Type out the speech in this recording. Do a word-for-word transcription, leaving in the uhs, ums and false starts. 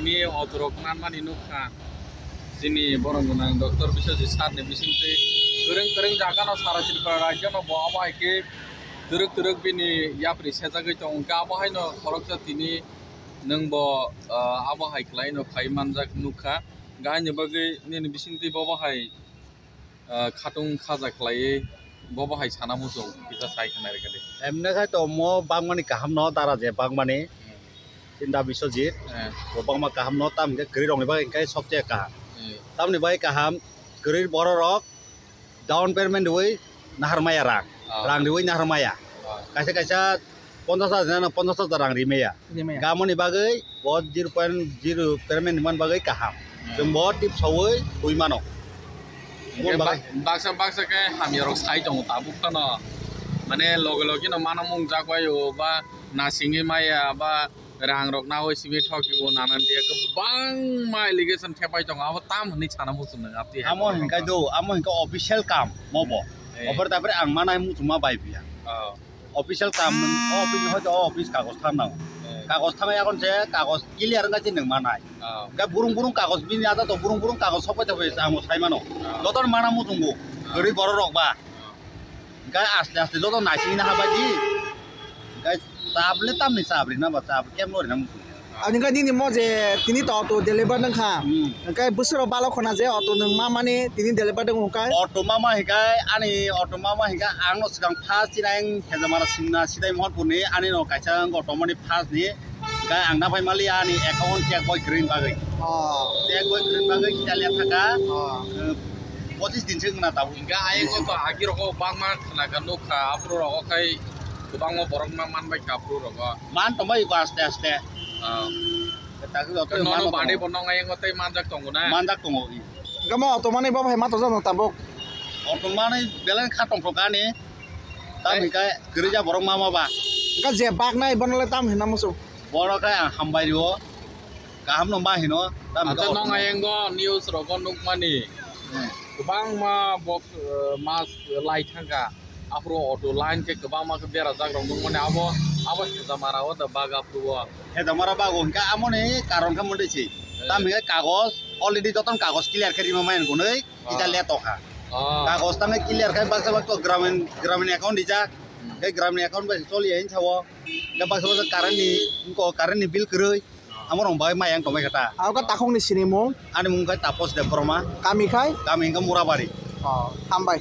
Tini autorok manmani nukha, chini borok gwnang Doctor Biswajit sir ni bisingtwi kwrwng kwrwng jaga no sara Tripura rajyo no bo abo hai khe twrwk twrwk bini yapri sejagwi tongo, hwnkhe abo haino khoroksa tini nwng bo, ah, abo hai khlai no phai manjak nukha, hwnkhe haini bagwi nini bisingtwi bobo hai ah, khatung khaja khlaiwi bobo hai sana muchung kisa sai khna rwkha de. Emne khai to mo bangmani kaham no dara je bangmani Hmm. Chinta Biswajit Eh. Bo bangma kaham no tam hwnkhe kwrwi rok ni bagwi hwnkhe sobse kaham. Hmm. Tamni bagwi kaham kwrwi borok rok down payment riwi nahar maya rang. Ah. Rang riwi nahar maya. Ah. Kaisa kaisa ponchash hajar na ponchash hajar rang rimaya. Rimaya. Gamoni bagwi bo zero point zero payment man bagwi kaham. Hmm. Chwng bo tip sawi twi mano. Hwnkhe Mon bagwi. Ba-, baksa baksa khe hamya rok sai tongo tabuk phano. Mane loge loge no mana mung jak bai o ba nasingwi maya ba rang rok nawi simi thoki o nanan dia kwbangma allegation thepai tongo abo tam hwnwi sana muchung nang abdi hai Amo borok hwnkhai rok. Do, amo hwnkhai official kam mo bo. Eh. Offer tapre ang manai muchung ma bai biya. Oh. Official kam, o office hoito o office kagoj thangnao. Eh. Kagoj thangwi yakon se kagoj clear wngkha se nwng manai. Ah. Hwnkhe burung burung kagoj bini ada to burung burung kagoj sokbai tongbai ang bo sai mano. Ah. Jotono mana muchungo. Ah. Kwrwi borok rok ba. Ah. Hwnkhe aste aste joto naisingwi naha bai di. Hwnkhe chap le tamni chap rina ba chap kemno rina muchung. Ani kha nini mo je tini to auto deliver nang kha. Hmm. Hwnkhe bwswk rok balo khona je auto nwng ma mani tini deliver nang kha. Auto mama hikai ani auto mama hikai ang no swkang first chini ang Hejamara singna sidai Mohanpur ni ani no kaisa auto mani first ni hikai ang na phai mali ani account check boy green bagwi. Oh. Check boy green bagwi kita liya thaka. Oh. Eh, pochis din se wngna tabuk. Hingke ayang o to agi rogo bangma khna kha nukha aphuru rogo khai kwbangma borok ma manbai kha aphuru rogo. Man tongbai ko aste aste. Ah. Takhe joto Nono mano bade tongo. Bo nong ayang o tei manjak tongo na? Manjak tongo. Hingke mo auto manwi bo hai ma tongjakno tabuk? Auto manwi belai kha tongthok ani. Tam Ai. Hingke kwrwija borok ma ma ba. Hingke je baknai bono le tam hinna muchung? Bono khe ang hambai rio. Kaham no ma hino. Tam hingke Acha auto nong ma. Ayang o news rogo nukmani. Hmm. Kwbangma bok, eh, mas lai thangkha. Aphuru auto line khe kwbangma khe berajak rok nukmani abo, abo Hejamara o da bag aphuru o. Hejamara bago hingke amoni karon khe mondoi se. Eh. Tam hingke kagoj already jotono kagoj clear khe rima maya gunoi Ah. Kisa le tokha. Ah. Kagoj tangwi clear khe baksa baksa gramin, gramin account rijak. Hmm. Khe gramin account bai choli ya hinsa o. Khe baksa baksa current ni, wngko current ni bill kwrwi. Amo rong bai mayang tongbai kha ta. Abo kha takhuk ni sinimung. Ani mung khai Tapos Debbarma. Kami khai? Kami hingkha Murabari. Oh, hambai.